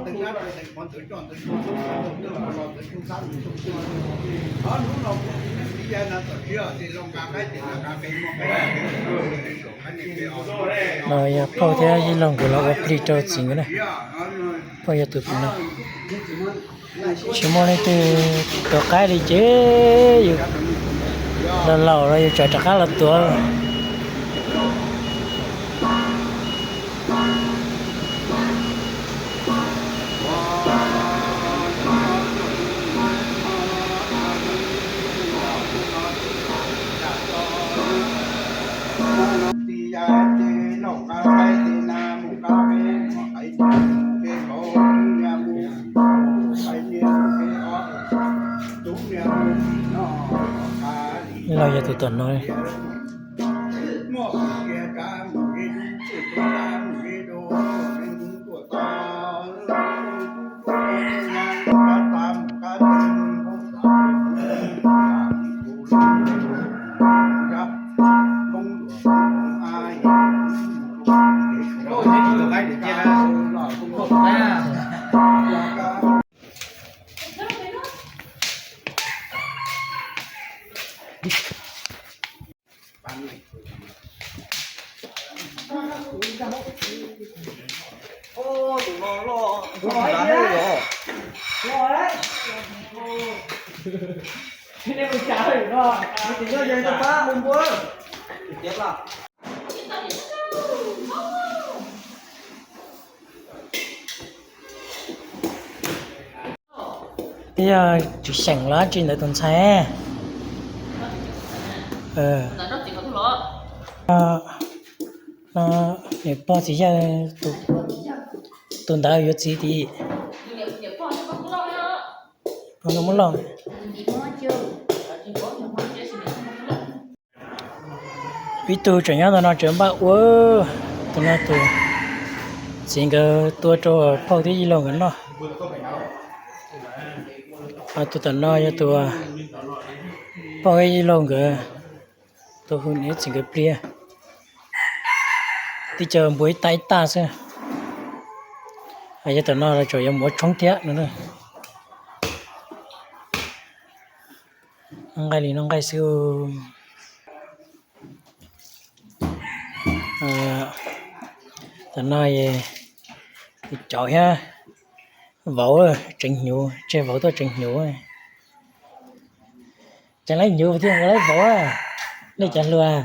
No yog phauj thiab yij laug nkawd los ua plig rau txiv nkawd na. Phauj yog tus no. Tsis muaj leej twg tuav qaib li ces yus laus laus los yus tsam rov qab los tuav. Los yog tus tom no. Yog tswv xeem los dab tsi ntawd tus ntxhais? Niam pog txiv yawg, tus ntawd yuav txiv tid. Pog no muab loj. Ib tug tseem nyob ntawm no tseem npaj ua, tus no tus txiv nkawd tua rau phauj thiab yij laug nkawd noj. Tus tom no yog tus phauj thiab yij laug nkawd, tus hu niam txiv nkawd pliag, tib co npua ib tag ib tag xwb. Yog tom no los tseem yuav mus ua tshoob thiab no. Noj nqaij li noj nqaij xwb. Tam no tus cov thiab vauv tseev hnyuv, tseg vauv tuaj tseev hnyuv. Tseev laib hnyuv thiaj ua laib vauv, nej cov hluas.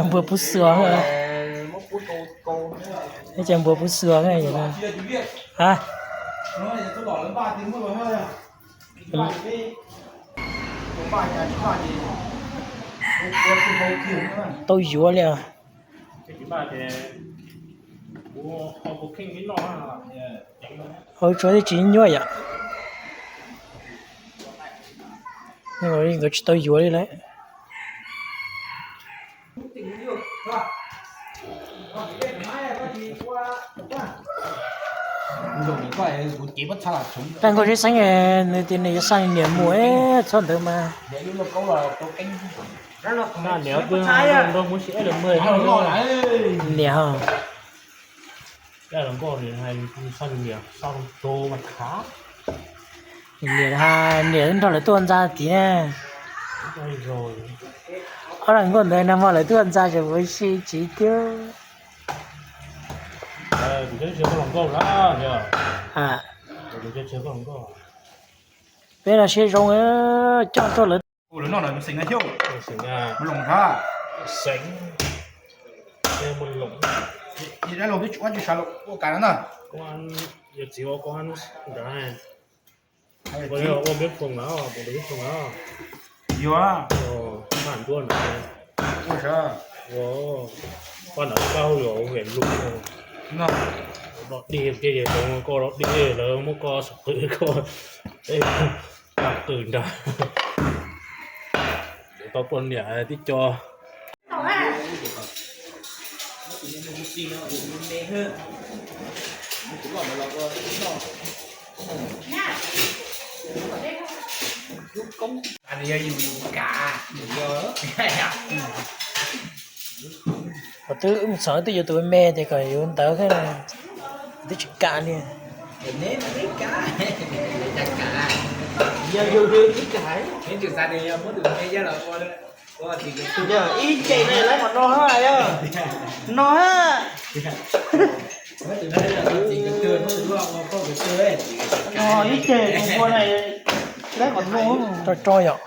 Npua pub xua, nej cov npua pub xua a. Tau yuav li os. Hauv tsuav tsis nyuaj yom. Nkawd tsis tau yuav li lawm. Tag nkaus tsheb xeeb nws tias nws yuav xa niam mus txhob ntawd mas. Niam, niam, niam nrog lawv tuaj ntxa tid na. Ob lawv nkauj ntawd nag hmo lawv tuaj ntxa ces ua si tsis tiag. Peb los siab zoo coj tuaj lawv. Yuav txiv ua koj ua npeb foos na, ua npeb foos na. Yuav. Ua npeb foos na. Paj ntawd paj hauj lwm hauv Hmoob lus. Los dig ces yog koj los dig, lawv muab koj xov qwm koj, qwm nrag. Tau poj niam tib co. Nws yog yus yus kav, nws yog. Twb mus txog twb yuav tus me tias kom yuav ntawd thiab, twb tsis kam li. Yog ib ce ne lawv mas no ha, yog no ha. No ib ce tus ua na, lawv mas no. Roj roj yom.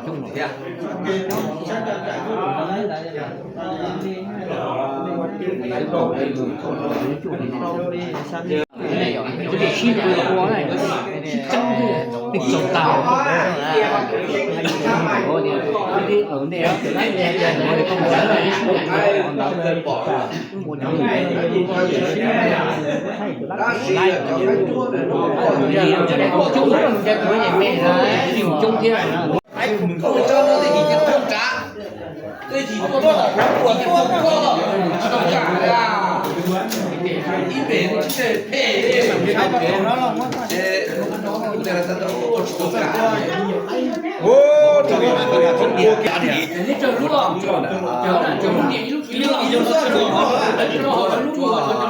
Coob thiab. Ib pem tsis phem, ces ua tsis tau kam. Ib ntag, rau ntawm tuaj tag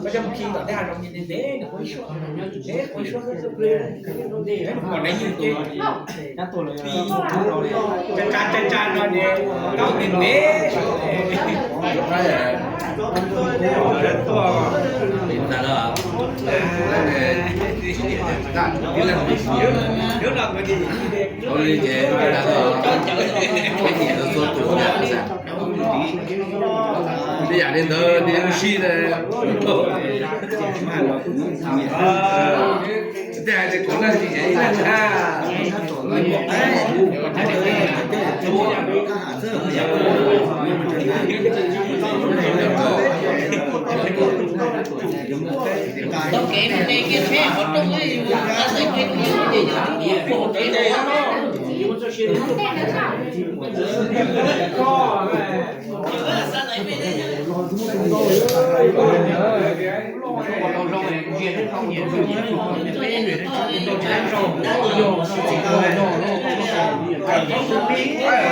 Koj coj mus khi tom tej hav zoov ntev ntev, nws quaj ib suab, ntev quaj ib suab xwb. Pom nws yws ces tsa tsa tsa tsa no ces tau ntev ntev. Ua li ces peb niam txhua tus, tej yam li ntawd nws yeej sib Tej hais tias kuv leej tsis yog ib leeg a.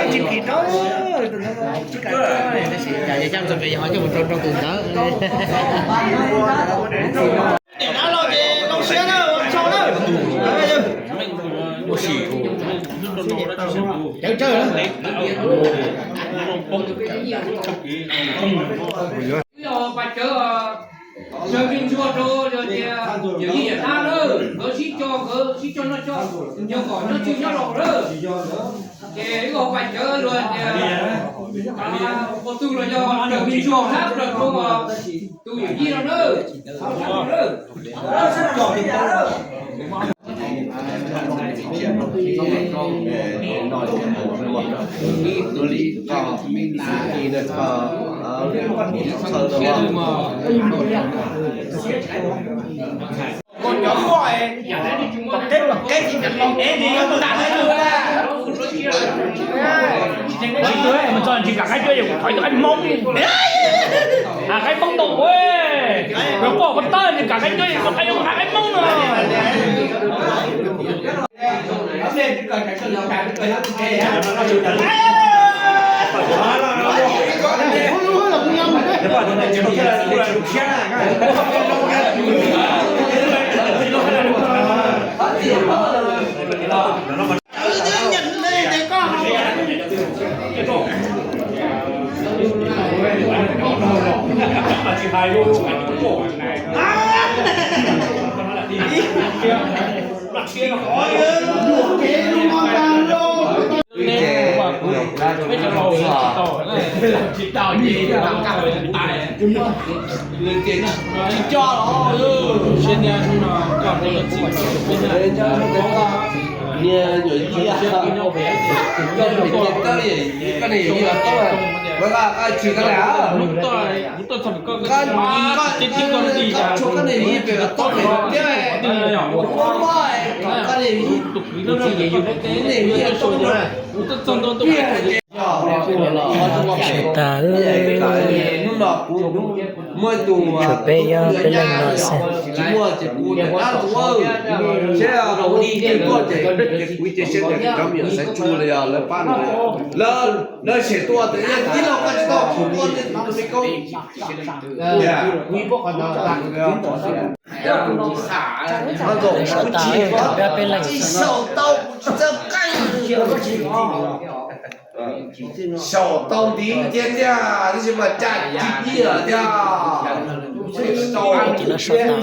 Tsis phim rau, tab sis cas yog coj mus rau tus ntawd. Niam dab los ces zoo siab na, ua tsaug na. Cawv tsawg. Yog pais cawv, cawv me ntsuag rau tias yawm yij yawm dab lawm, nkawd sib co, nkawd sib co noj co, nco kom nyob tsw nyob laus lawm. Ces wb pais cawv luag tias, ua tug los yog cawv me ntsuag hab plaws rau tus yawm yij no na. Koj cov muaj, tsis kam qaib cuab, kuv thov qaib hmoob. Qaib hmoob ntau, kuv pom koj tsis kam qaib cuab, qaib hmoob no. Tag, tshuav peb, yog peb leeg no xwb. Sawv tag, tshuav peb leeg xwb. Xyaum tau ntiv tiag tiag, tab sis mas cas tsis nyiam tiag. Ces lawv sawv tag.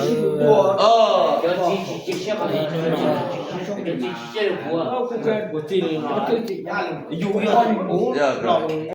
Hnub no